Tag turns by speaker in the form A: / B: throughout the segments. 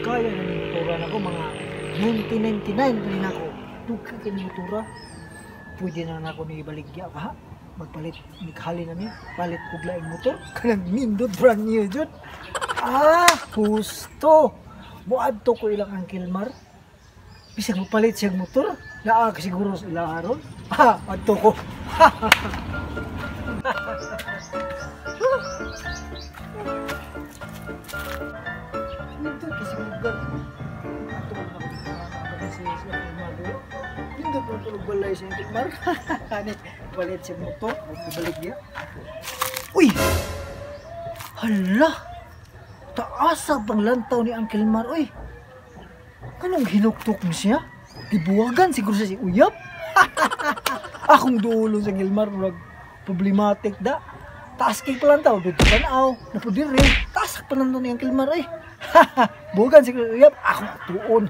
A: Dugkaya na ni motora nako, mga 1999 pa ni nako. Dugkay kay ni motora. Pwede na nako ni ibaligya pa ha. Magpalit ni na ni, palit og laing motor. Kanang nindot brand new jud. Ah, husto. Muadto ko ilang Uncle Mar. Bisag mopalit siya motor, naa ka siguro sa ila aron. Ah, adto ko. Nindot kasi lugar. Ato ko na si Uncle Mar. Nindot mo tulog balay sa Uncle Mar. Ani, palit siya motor, balik niya. Uy! Hala! Taasa pang lantaw ni Uncle Mar, uy! Anong hinuktok mo siya? Gibuwagan siguro siya si Uyap. Akong dulo sa Gilmar, murag problematic da. Taas kay palantaw, dito tanaw, napudiri. Taas pa lantaw ni Uncle Mar, eh. Buwagan siguro si Uyap, akong atuon.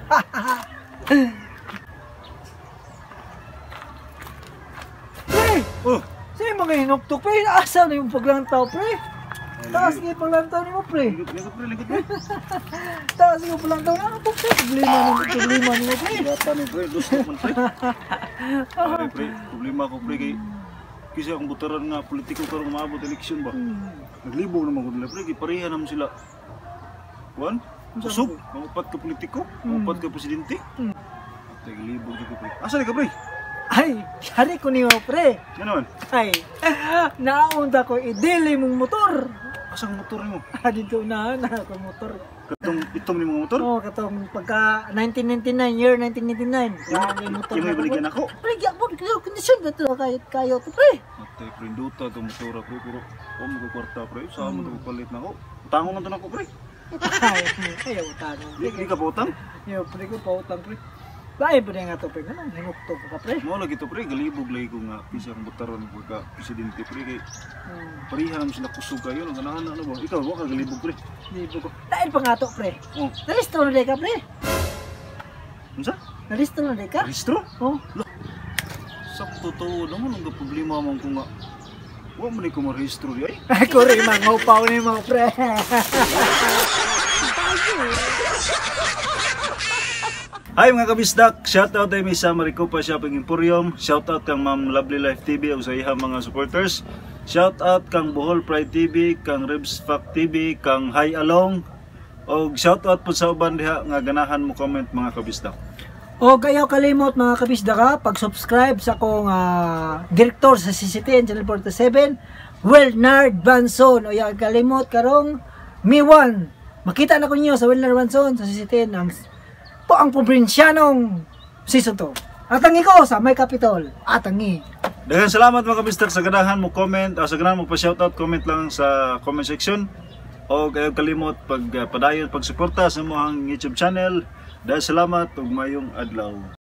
A: Pre!
B: Oh,
A: Sa'yo mga hinuktok, pre? Asa na yung paglantaw, pre? Taas kay paglantaw ni mo, pre.
B: Likod, likod pre, likod pre.
A: Taas kay paglantaw. Ano po, pre? Problema nimo, pre.
B: Bata ni pre, gusto man pre. Pre, pre, problema ko pre kay kasi akong butaran nga politiko karong maabot eleksyon ba. Naglibog naman ko nila pre, kay pareha naman sila. Kuan? Kusog, mga upat ka politiko, mga upat ka presidente. Atay libog jud ko pre. Asa ni ka pre?
A: Ay, yari ko niyo, pre.
B: Yan naman.
A: Ay, naunta ko idili mong motor.
B: Asa ang motor nimo?
A: Ah, dito na, na ako motor.
B: Katong itom ni mga motor?
A: Oo, katong pagka 1999, year 1999. Grabe motor.
B: Yung may baligyan ako.
A: Pre, gyapon, kayo, kondisyon ba ito? Kayo, kayo to, pre.
B: Atay pre, duta itong motor pre, pero o mo ko kwarta pre, sa mo ko palit na ako. Utangon na to nako pre.
A: Ay, ayaw utang.
B: Di, di ka pa utang?
A: Ayaw, pre, ko pautang, pre. Lain pa na nga to, pre. Ganun, hinukto ko ka, pre.
B: Mao lagi to pre, galibog lagi ko nga bisa ang butaron pagka presidente pre kay pareha naman sila kusog kayo nang ganahan na ano ba. Ikaw wa ka galibog pre.
A: Libo ko. Lain pa nga to, pre.
B: Oh,
A: Nalistro na di ka, pre.
B: unsa?
A: Nalistro na di ka?
B: Rehistro?
A: Oh.
B: Sakto to naman ang problema man ko nga. Wa man ni ko marehistro di ay.
A: Ay, kore, mga upaw ni mga pre.
B: Hi mga kabisdak, shout out ay sa Maricopa Shopping Emporium. Shout out kang Ma'am Lovely Life TV ug sa iyang mga supporters. Shout out kang Bohol Pride TV, kang Ribs Fact TV, kang Hi Along. Og shout out po sa uban diha nga ganahan mo comment mga kabisdak.
A: O kayo kalimot mga kabisda ka, pag-subscribe sa akong direktor sa CCTN Channel 47, Wilnard Banson. O yan kalimot karong Mi 1. Makita na ko niyo sa Wilnard Banson sa CCTN ang po ang probinsyanong season 2. Atangi ko sa May Capitol. Atangi.
B: Daghang salamat mga kabisdak sa ganahan mo comment, sa ganahan mo pa shoutout, comment lang sa comment section. O kayo kalimot pag padayon pagsuporta sa imong YouTube channel. Daghang salamat ug mayong adlaw.